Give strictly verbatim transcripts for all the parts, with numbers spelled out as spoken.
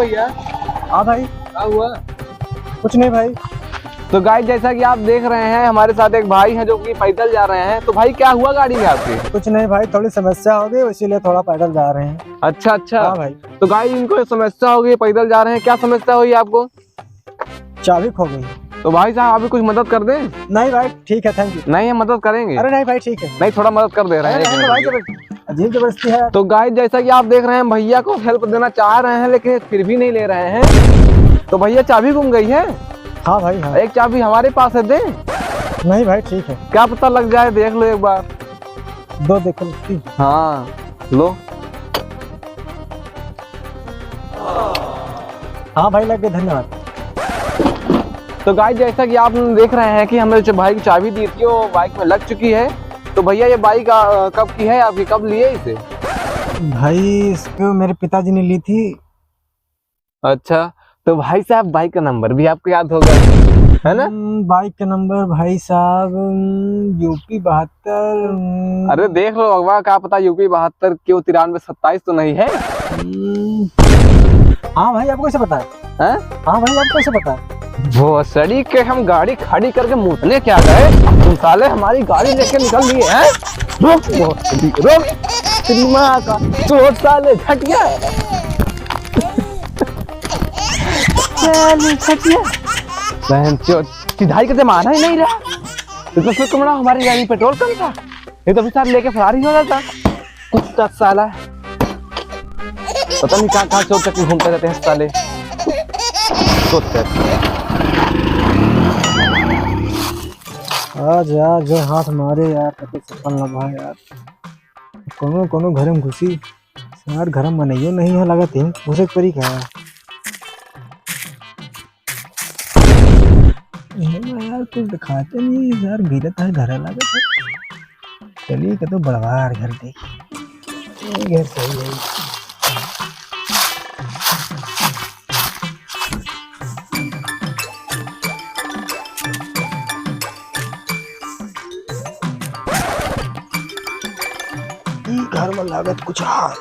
भैया। हाँ भाई। क्या हुआ? कुछ नहीं भाई। तो गाइस, जैसा कि आप देख रहे हैं, हमारे साथ एक भाई हैं जो कि पैदल जा रहे हैं। तो भाई, क्या हुआ गाड़ी में आपके? कुछ नहीं भाई, थोड़ी समस्या हो गई, इसीलिए थोड़ा पैदल जा रहे हैं। अच्छा, अच्छा। हाँ भाई। तो गाइस, इनको एक समस्या हो गई, पैदल जा रहे हैं। क्या समस्या हुई आपको? चाबी खो गई। तो भाई साहब, अभी कुछ मदद कर दें? नहीं भाई, ठीक है, thank you। नहीं, हम मदद करेंगे। अरे नहीं भाई, ठीक है। नहीं, थोड़ा मदद कर दे रहे हैं, अरे एक नहीं मिनट भाई, रुकिए। जबर-, अजीब जबरदस्ती है। तो गाइस, जैसा कि आप देख रहे हैं, भैया को हेल्प देना चाह रहे हैं, लेकिन ये फिर भी नहीं ले रहे हैं। तो भैया, चाबी गुम गई है। हाँ भाई, हाँ। एक चाबी हमारे पास है, दें? नहीं भाई, ठीक है। क्या पता लग जाए, देख लो एक बार। दो देखो, तीन। हाँ, लो। हाँ भाई, लग गए, धन्यवाद। तो गाइस, जैसा कि आप देख रहे हैं कि हमने जो भाई की चाबी दी थी, वो बाइक में लग चुकी है। तो भैया, ये बाइक, आ, कब की है आपकी, कब लिए इसे? भाई, इसको मेरे पिताजी ने ली थी। अच्छा, तो भाई साहब, बाइक का नंबर भी आपको याद होगा, है ना? हम्म, बाइक का नंबर भाई साहब, हम्म, यूपी बहत्तर, हम्म। अरे देख लो अगवा, क्या पता यूपी बहत्तर क्यों तिरानवे सत्ताईस तो नहीं है? हम्म। हाँ भाई, आपको कैसे पता है? हैं? हाँ भाई, आपको कैसे पता है? भोसड़ी के हम गाड़ी खड़ी करके मूतने क्या गए, तुम साले हमारी गाड़ी लेके निकल लिए हैं? रुक भोसड़ी, रुक। तेरी माँ का चोट साले, झटिया। साले, झटिया। बहन चोद, सिधाई का जमाना ही नहीं रहा। ये तो शुक्र मनाओ हमारी गाड़ी पेट्रोल कम था, ये तो अभी साहब लेके फरार ही हो जाता। कुत्ता साला, पता नहीं कहाँ कहाँ चोर चक्की घूमते रहते हैं साले। कुत्ते। आज यार जो हाथ मारे यार, कते सपन लम्हा यार। कोनो कोनो घर में घुसी, यार घर में मनइयो नहीं है, लगत है घुसे के परी का। एहमा यार कुछ दिखाते नहीं यार, गिरत है घर लागत है। चलिए कतो बड़वार घर देखी, ये घर सही है। ई घर में लागत कुछ है।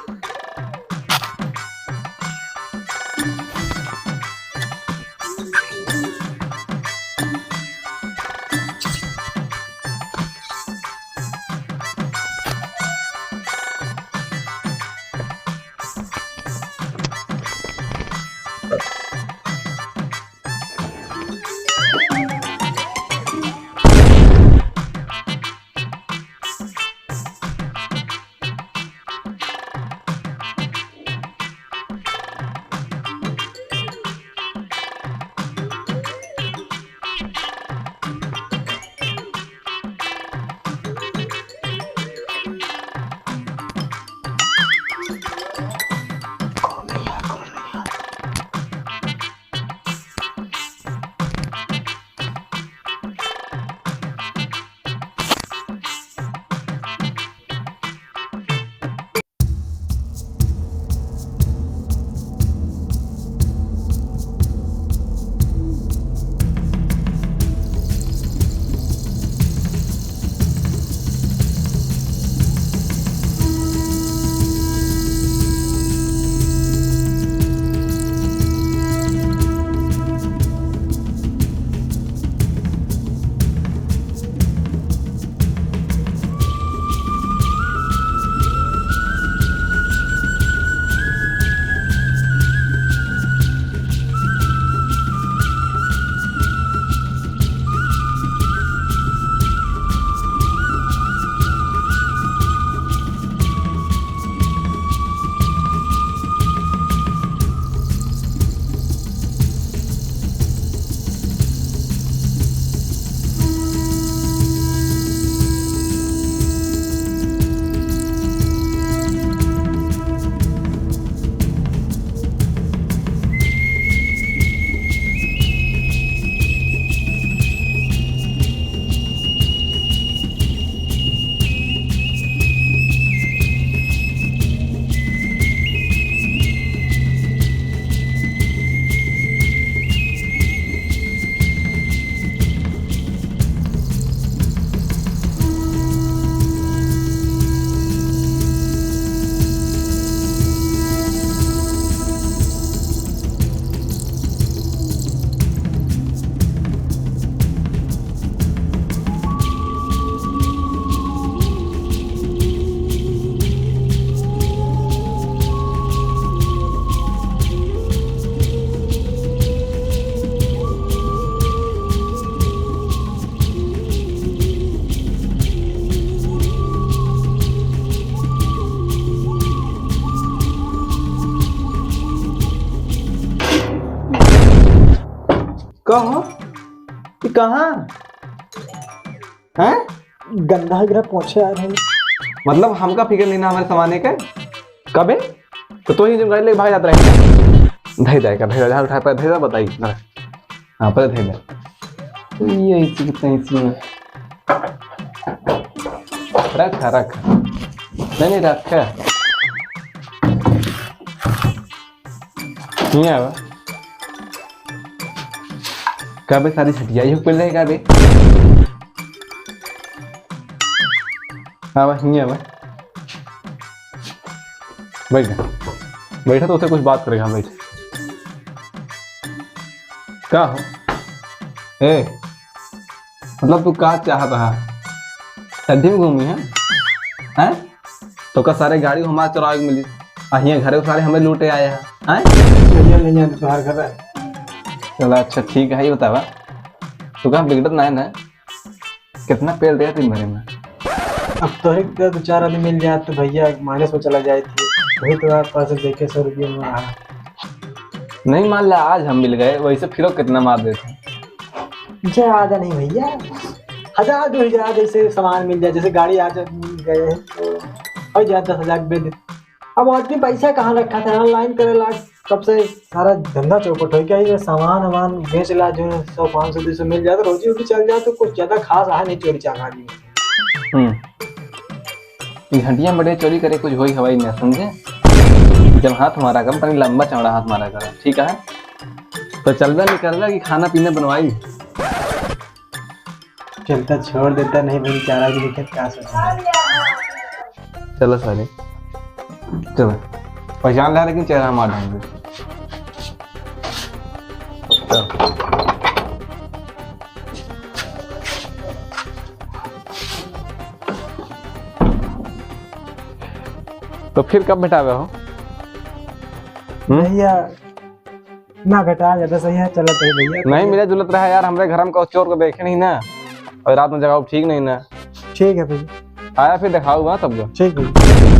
कहो, ये कहाँ? हैं? गंदा गिरा पहुंचे आ रहे हैं। मतलब, हमका फिक्र नहीं ना हमारे सामाने के? कबे? तो तू ही जो गाड़ी लेके भाग जात रहे। धई दे का, धई दे, जहाँ उठाए, पहले धई दे, बताई। हाँ, पहले धई दे। ये इसी की तैसी में। रख, रख। नहीं, नहीं, रख। हियाँ बा। का बे, सारी हटिया ही ऊपर रहे का बे? हाँ बा, हियाँ बा। बैठ जा। बैठा तो उसे कुछ बात करेगा, बैठ। का हो? ए, मतलब तू का चाहत हा? ठंडी में घूमी है? हैं? तो का सारे गाड़ी हमारे चुरावे के मिली, आ हियाँ घरे सारे हमें लूटे आए हैं, हैं? भैया, नहीं जाने तुम्हारे घर है। चला अच्छा ठीक है, ये बतावा, तू का बिगड़त ना है ना? कितना पेल रहे दिन भरे में? अब तोहरे के दो चार आदमी मिल जाए तो भैया माइनस में चला जाए थे, वही तो आप पास देखे सौ रुपये में रहा। नहीं मान ला, आज हम मिल गए, वैसे फिरो कितना मार देते। ज्यादा नहीं भैया, हजार दो हजार जैसे सामान मिल जाए, जैसे गाड़ी आज मिल गए तो हो जाए दस हजार रुपये दे। अब आदमी पैसा कहाँ रखा था, ऑनलाइन करे ला, कब से सारा धंधा चौपट हो गया। ये सामान वामान बेच ला, जो सौ पाँच सौ दो सौ मिल जाए तो रोजी रोटी चल जाए, तो कुछ ज्यादा खास आहा नहीं चोरी चामारी। हम्म, ये हटिया बड़े चोरी करे कुछ होई हवाई ना, समझे? जब हाथ मारा कर, तनी लंबा चौड़ा हाथ मारा कर, ठीक है? तो चलबे निकलबे कि खाना पीना बनवाई? चलता छोड़ देता, नहीं भाई, चारा भी देखे का सोचा। चलो सारे, चलो, पहचान लिया लेकिन चेहरा हमारा ढंग से। चलो। तो फिर कब भेटावे हो? हम्म? भैया, ना घटा, ज्यादा सही है, चलत है भैया। नहीं, मिले जुलत रहा यार, हमरे घर में कहो चोर को देखे नहीं ना, और रात में जगाओ ठीक नहीं ना। ठीक है भैया। आया फिर दिखाऊंगा सबको। ठीक है।